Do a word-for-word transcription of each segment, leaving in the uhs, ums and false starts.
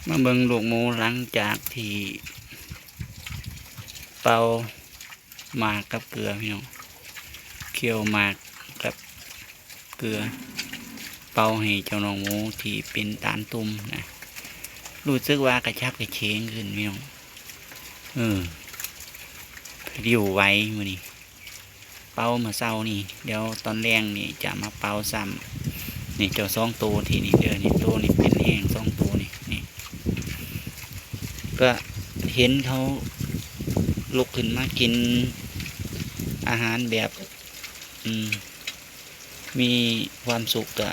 มาเบิ่งลูกหมูหลังจากที่เป่าหมากกับเกลือพี่น้อง เคี่ยวหมากกับเกลือ เป่าให้เจ้าน้องหมูที่เป็นตาลตุ่มนะ รู้สึกว่ากระฉับกระเฉงขึ้นพี่น้อง เออ ริ้วไหวมื้อนี้ เป่ามื้อเช้านี่ เดี๋ยวตอนแลงนี่จะมาเป่าซ้ำ นี่เจ้าสองโตที่นี่เด้อ นี่โตนี่เป็นแฮงสองโตนี่ นี่ ก็เห็นเขาลุกขึ้นมากินอาหารแบบ อืม มีความสุขก็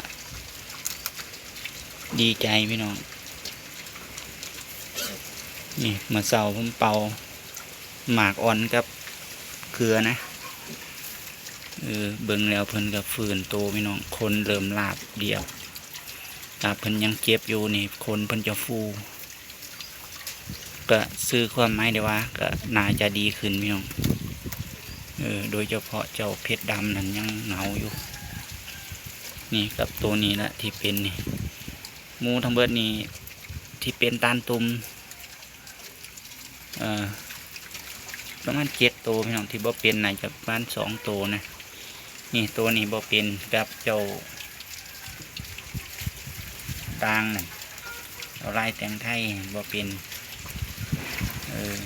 ดีใจพี่น้อง นี่มื้อเช้าผมเป่าหมากอ่อนกับเกลือนะ เออ เบิ่งแล้วเพิ่นก็ฟื้นโตพี่น้อง ขนเริ่มลาบเรียบ ถ้าเพิ่นยังเจ็บอยู่นี่ ขนเพิ่นจะฟู ก็สื่อความหมายได้ว่าก็น่าจะดีขึ้นพี่น้อง เออ โดยเฉพาะเจ้าเพชรดำนั่นยังเหงาอยู่ นี่กับตัวนี้ละที่เป็นนี่ หมูทั้งเบิดนี่ที่เป็นตาลตุ่ม เอ่อ ประมาณเจ็ดโตพี่น้อง ที่บ่เป็นน่าจะประมาณสองโตนะ นี่โตนี้บ่เป็นกับเจ้าต่างนั่น เอาลายแต่งไทยบ่เป็น เออ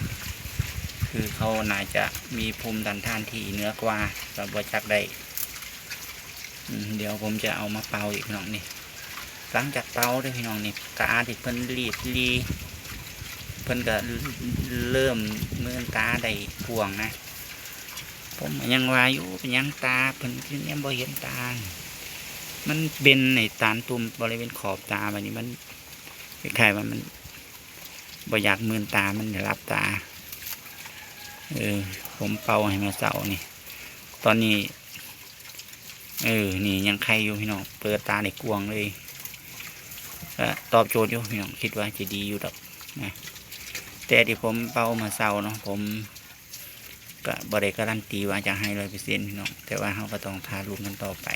คือเขาน่าจะมีภูมิต้านทานที่เหนือกว่า ก็บ่จักได้ อืม เดี๋ยวผมจะเอามาเป่าอีกพี่น้องนี่ หลังจากเป่าเด้อพี่น้องนี่ ตาที่เพิ่นรีบรี เพิ่นก็เริ่มมืนตาได้กว้างนะ ผมก็ยังว่าอยู่เป็นหยังตาเพิ่นคือยังบ่เห็นตา มันเป็นในตาลตุ่มบริเวณขอบตาบัดนี้มันคล้ายๆว่ามันบ่อยากมืนตา มันหลับตา เออ ผมเป่าให้มื้อเช้านี่ ตอนนี้ เออ นี่ยังไข่อยู่พี่น้อง เปิดตาได้กว้างเลย ก็ตอบโจทย์อยู่พี่น้อง คิดว่าจะดีอยู่ดอกนะ แต่ที่ผมเป่ามื้อเช้าเนาะ ผมก็บ่ได้การันตีว่าจะให้ร้อยเปอร์เซ็นต์พี่น้อง แต่ว่าเราก็ต้องท่าลุ้นกันต่อไป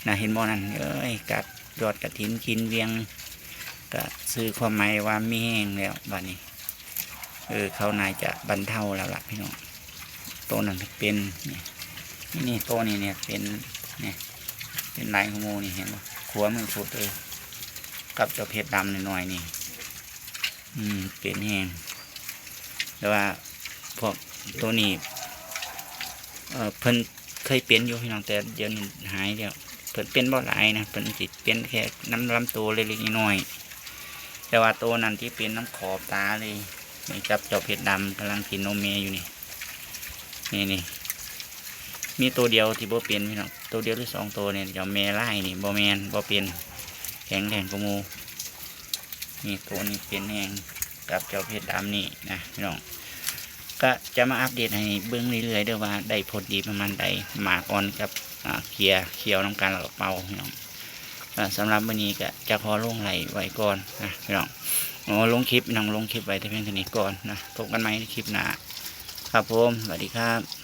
นะ เห็นบ่นั่น เอ้ย กัดยอดกระถินกินเวียง ก็สื่อความหมายว่ามีแฮงแล้วบัดนี้ เออ เขาน่าจะบรรเทาแล้วล่ะพี่น้อง โตนั้นเป็น นี่ นี่ โตนี้เนี่ยเป็น เนี่ย เป็นลายของหมู่นี่ เห็นบ่ ขวามือสุดเลย กับเจ้าเพชรดำน้อยๆนี่ อืม เป็นแฮง แต่ว่าพวกตัวนี้ เอ่อ เพิ่นเคยเป็นอยู่พี่น้อง แต่เดี๋ยวนี้หายแล้ว เพิ่นเป็นบ่หลายนะ เพิ่นสิเป็นแค่นำลำตัวเล็กๆน้อยๆ แต่ว่าตัวนั้นที่เป็นนำขอบตาเลย นี่กับเจ้าเพชรดำกำลังกินนมแม่อยู่นี่ นี่ นี่ มีตัวเดียวที่บ่เป็นพี่น้อง ตัวเดียวหรือสองตัวเนี่ย เจ้าแม่ลายนี่บ่แม่น บ่เป็น แข็งแรงกว่าหมู่ นี่ตัวนี้เป็นแฮงกับเจ้าเพชรดำนี่นะพี่น้อง ก็จะมาอัปเดตให้เบิ่งเรื่อยๆเด้อว่าได้ผลดีประมาณใด หมากอ่อนกับ อ่า เกลือเคี่ยวนำกันแล้วก็เป่าพี่น้อง อ่า สำหรับมื้อนี้ก็จะขอลงไลฟ์ไว้ก่อนนะพี่น้อง อ๋อ ลงคลิปพี่น้อง ลงคลิปไว้แต่เพียงเท่านี้ก่อนนะ พบกันใหม่ในคลิปหน้า ครับผม สวัสดีครับ